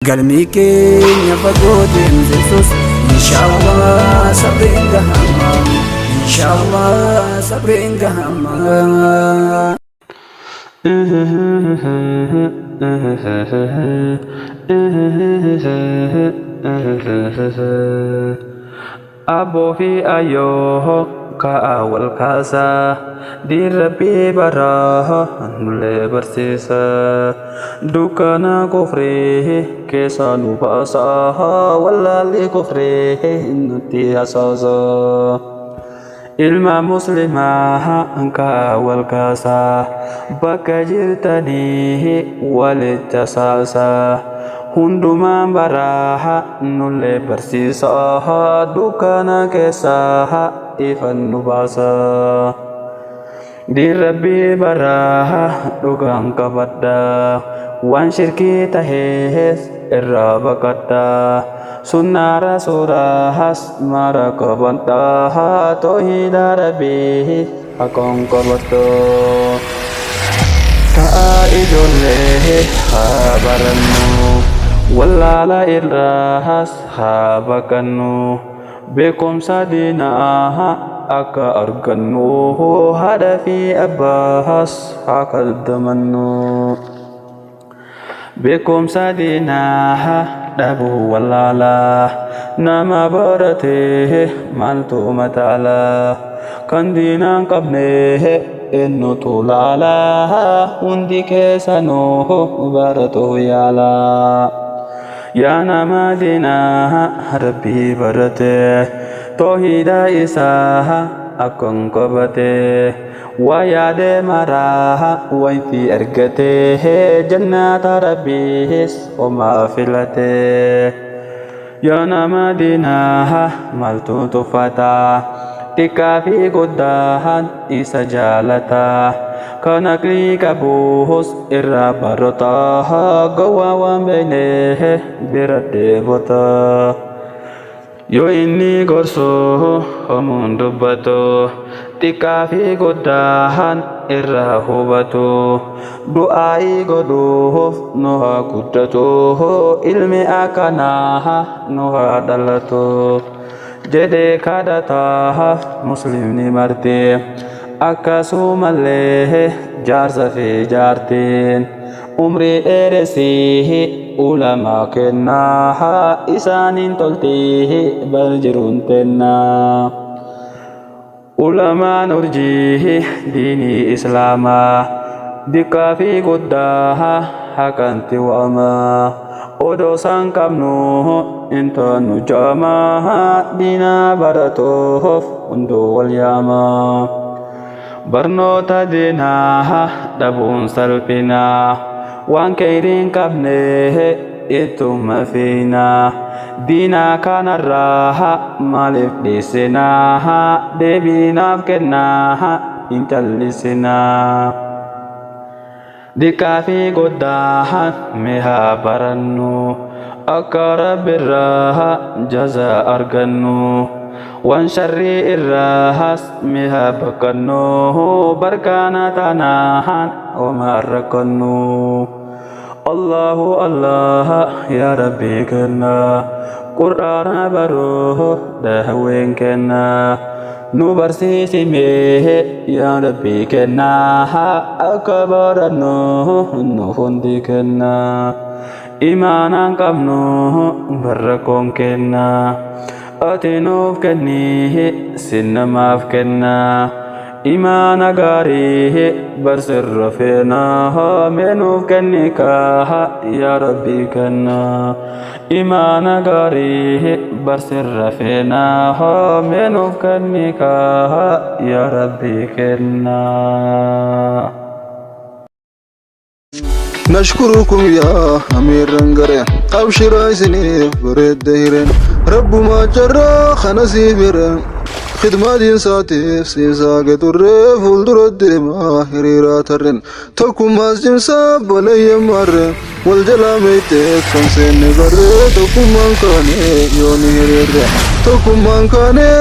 Galmi keenya fagoo deemsisus, inshaallah sabriin gahama, inshaallah sabriin gahama. Abboo fi ayyoo ka'aa wal kaasaa, diin rabbii baraa nullee barsiisa. Dukkana kufrii keessaa nu baasaa, wallaalli kufrii nutti hasaasa. Ilma muslimaa ka'aa wal kaasaa, bakka jirtanii walitti hasaasaa. Hundumaan baraa nullee barsiisaa, dukkana keessaa ifan nu baasaa. Diin rabbii baraa dhugaan qabadha, waan shirkii tahees irraa baqadha. Sunnaa rasuulaas mara qabadha, toohida rabbii haqaan qabadha. Ka'aa ijoollee haa barannu, wallaala irraas haa baqannu. Beekumsa diinaa akka argannu, haadha fi abbaas haa kaddamannu. Beekumsa diinaa dhabuu wallaalaa, nama barate maaltu mataalaa? Kan diinaan qabne eenyutu laalaa? Hundi keessanuu baratu yaalaa. Yaa nama diinaa rabbii barate, toohida isaa akkan qabate, waa yaade maraa wayitii argate, jannata rabbiis homaa filate. Yaa nama diinaa maaltu tuffata? Xiqqaa fi guddaan isa jaalata. Kan aqlii qabus irraa barata, gowwaa waan beekne bira dheebota. Yoo inni gorsu homuun dubbatu, xiqqaa fi guddaan irraa hubatu. Du'aa'ii godhuuf nu haa guddatu, ilmi akkanaa nu haa dhalatu jedhee kadhataa muslimni marti. Akkasumallee jaarsa fi jaartiin umrii dheeressi ulamaa kennaa, isaaniin tolti bar jiruun tennaa. Ulamaan urjii diinii islaamaa, diqqaa fi guddaa haqanti waamaa. Odoo isaan qabnu intaanu jaamaa, diinaa baratuuf hunduu wal yaamaa. Barnoota diinaa dhabuun salphinaa, waan keeyriin qabne ittuma fiinaa. Diinaa kanarraa maaliif dhiisinaa? Deebiinaaf kennaa, hin callisinaa. Diqqaa fi guddaa mee haa barannu, akka rabbirraa jazaa argannu. Waan sharrii irraas mee haa baqannu, barkaana taanaan homaa rakkannu. Allahu Allah yaa rabbii kenna, qur'aana baruu dahaween kenna. Nu barsiisi mee yaa rabbii kenna, akka barannu nu hundi kenna. Imaanaan qabnu barrakoon kenna, ati nuuf kenni sin namaaf kenna. Imaana gaarii barsirra feena, mee nuuf kenni kaa yaa rabbii kenna. Imaana gaarii barsirra feena, mee nuuf kenni kaa yaa rabbii kenna. Nashkurukum yaa amiirran gareen, abshiraa isiniif bareedde hireen, rabbumaa carraa kana siif hireen, khidmaa diinsaatiif siif saaqe turree, fuuldura deemaa hiriiraa tarreen, tokkummaas cimsaa baleeyyan maarree, wal jalaa meeytee kan seenne barree, tokkummaan kaane yoo ni hiriirre, tokkummaan kaane.